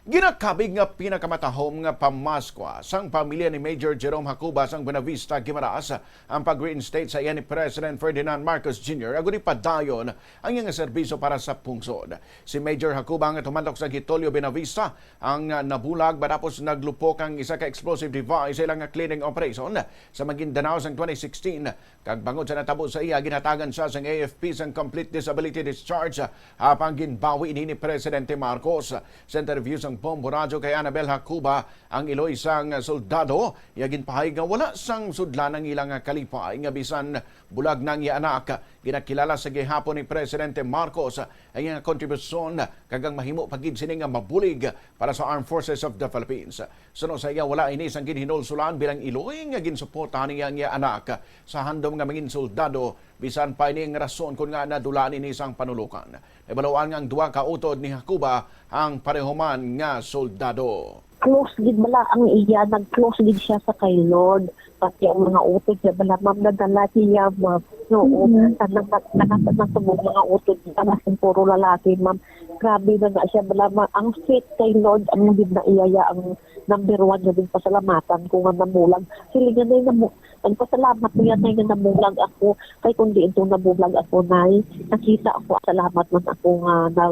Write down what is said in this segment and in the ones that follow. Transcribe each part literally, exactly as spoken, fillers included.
Ginakabig nga pinakamatahom nga pamaskwa sang pamilya ni Major Jerome Jacoba sang Buenavista, Guimaras, ang pag-reinstate sa iya ni President Ferdinand Marcos Junior agud ipadayon ang iyang serbisyo para sa pungsod. Si Major Jacoba nga tumantok sa Getulio, Buenavista, ang nabulag matapos naglupok ang isa ka explosive device sa ilang cleaning operation sa Maguindanao sang twenty sixteen. Kag bangod sa natabo sa iya, ginhatagan siya sang A F P sang complete disability discharge, apang ginbawi ini ni Presidente Marcos. Sa interview sang Bombo Radyo kay Annabel Jacoba, ang iloy sang soldado, iya ginpahayag nga wala sang sudlan ang ilang kalipay nga bisan bulag na ang iya anak. Ginakilala sa gihapon ni Presidente Marcos ang iyang kontribusyon kag ang mahimo pa gid sini nga mabulig para sa Armed Forces of the Philippines. Suno sa iya, wala ini sang ginhinulsulan bilang iloy nga ginsuportahan niya ang iya anak sa handom nga mangin soldado, bisan pa ini ang rason kon ngaa nadulaan ini sang panulokan. Nahibaluan nga ang duha ka utod ni Jacoba ang pareho man nga soldado. Close gid bala ang iya, nag-close gid siya sa kay Lord. Pati ang mga utod niya bala, ma'am, nadala niya, ma'am. Oo, mm-hmm. Tanang nag-, nag-, nagtubog mga utod niya, mas puro lalaki, ma'am. Grabe na nga siya bala, ma'am. Ang faith kay Lord, ang gid na iya, iya ang number one nga din pasalamatan ko nga namulag. Silingan na namu-, nagpasalamat ko yan, nay, nga namulag ako. Kay kung di ito namulag ako, nay, nakita ako, salamat man ako nga na,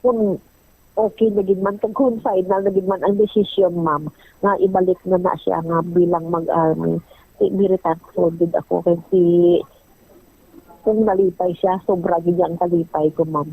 kung okay na gid man, kag kung final na gid man ang desisyon, ma'am, nga ibalik na na siya nga bilang mag-army, si, very thankful gid ako kay si, kung nalipay siya, sobra gid ang kalipay ko, ma'am.